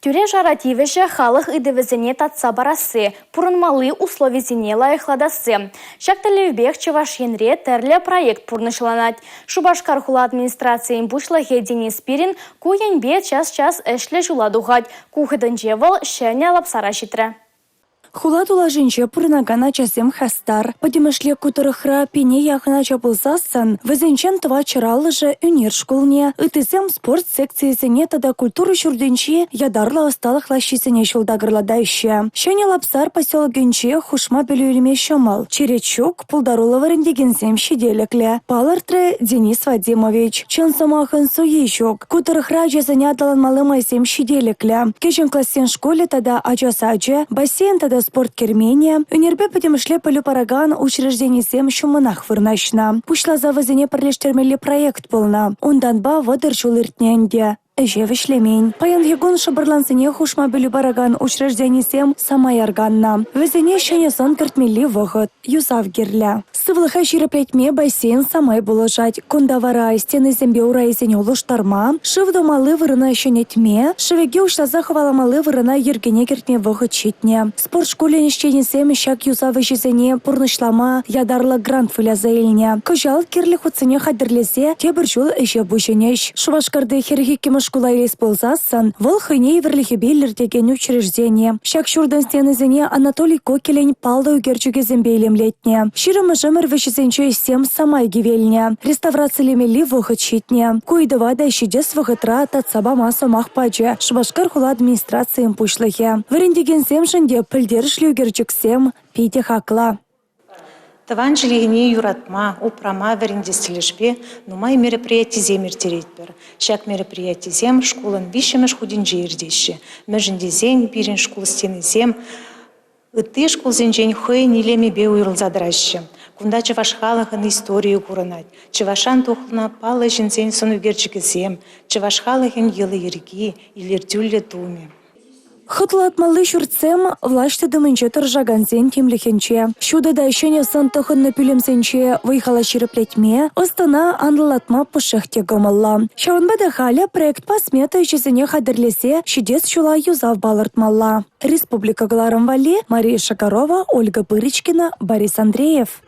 Тӳре-шара тивӗҫӗ – халӑх ыйтӑвӗсене татса парасси, пурӑнмалли условисене лайӑхлатасси. Ҫак тӗллевпех Чӑваш Енре тӗрлӗ проект пурнӑҫланать. Шупашкар хула администрацийӗн пуҫлӑхӗ Денис Спирин ку енпе час-час ӗҫлӗ ҫула тухать. Ку хутӗнче вӑл Ҫӗнӗ Лапсара ҫитрӗ. Хула тулашӗнче пурӑнакан ачасем хастар. Пӗтӗмӗшле ку тӑрӑхра пине яхӑн ача пулсассӑн вӗсенчен 450-шӗ ӳнер шкулне, ыттисем спорт секцийӗсене тата культура ҫуртӗнчи ятарлӑ ӑсталӑх лаҫҫисене ҫул такӑрлатаҫҫӗ. Ҫӗнӗ Лапсар поселокӗнче хушма пӗлӳ илме ҫӑмӑл. Черет ҫук, пултаруллӑ вӗрентекенсем ҫителӗклӗ, палӑртрӗ Денис Вадимович. Чӑн сӑмахӑн суйи ҫук. Ку тӑрӑхра ачасене аталанмалли майсем ҫителӗклӗ. Кӗҫӗн классен шкулӗ тата ача сачӗ, бассейн тата спорт керменӗ, ӳнерпе пӗтӗмӗшле пӗлӳ паракан учрежденисем ҫуммӑнах вырнаҫнӑ. Пуҫласа вӗсене пӗрлештермелли проект пулнӑ. Унтанпа 30 ҫул иртнӗ ӗнтӗ. Ӗҫе вӗҫлемен. Паянхи кун шӑпӑрлансене хушма пӗлӳ паракан учрежденисем самай арканнӑ. Вӗсене ҫӗнӗ сӑн кӗртмелли вӑхӑт. Юсав кирлӗ. Сывлӑха ҫирӗплетме бассейн самай пулӑшать. Кунта вара стенисемпе урайсене улӑштарма, шыв тумалли вырӑна ҫӗнетме, шӗвеке уҫласа хӑваламалли вырӑна йӗркене кӗртме вӑхӑт ҫитнӗ. Спорт шкулӗн ӗҫченӗсем ҫак юсав ӗҫӗсене пурнӑҫлама ятарлӑ грант выляса илнӗ. Кӑҫал кирлӗ хутсене хатӗрлесе тепӗр ҫул ӗҫе пуҫӑнӗҫ. Шупашкарти 42-мӗш шкула илес пулсассӑн, вӑл хӑйне евӗрлӗхӗпе илӗртекен учреждени. Ҫак ҫуртӑн стенисене Анатолий Кокелӗн паллӑ ӳкерчӗкӗсемпе илемлетнӗ. 20-мӗш ӗмӗр вӗҫӗсенче ӗҫсем самай кивелнӗ. Реставрацилемелли вӑхӑт ҫитнӗ. Ку ыйтӑва та ҫитес вӑхӑтра татса пама сӑмах пачӗ Шупашкар хула администрацийӗн пуҫлӑхӗ. Вӗрентекенсемшӗн те пӗлтерӗшлӗ ӳкерчӗксем питӗ хаклӑ. Тӑван чӗлхене юратма, упрама вӗрентес тӗлӗшпе нумай мероприятисем ирттеретпӗр. Ҫак мероприятисем шкулӑн виҫҫӗмӗш хутӗнче иртеҫҫӗ. Мӗншӗн тесен пирӗн шкул стенисем ытти шкулсенчен хӑйӗн илемӗпе уйрӑлса тӑраҫҫӗ. Кунта чӑваш халӑхӗн историйӗ курӑнать, чӑвашран тухнӑ паллӑ ҫынсен сӑнӳкерчӗкӗсем, чӑваш халӑхӗн йӑли-йӗрки, илӗртӳллӗ тумӗ. Хӑтлӑлатмалли ҫуртсем влаҫ тытӑмӗнче тӑрӑшакансен тимлӗхӗнче. Ҫутӑ та ҫӗнӗ сӑн тӑхӑннӑ пӳлӗмсенче вӑй-хала ҫирӗплетме, ӑс-тӑна анлӑлатма пушшех те кӑмӑллӑ. Ҫавӑнпа та халӗ проектпа смета ӗҫӗсене хатӗрлесе ҫитес ҫула юсав палӑртмалла. Республика кӑларӑм валли Мария Шакарова, Ольга Пырочкина, Борис Андреев.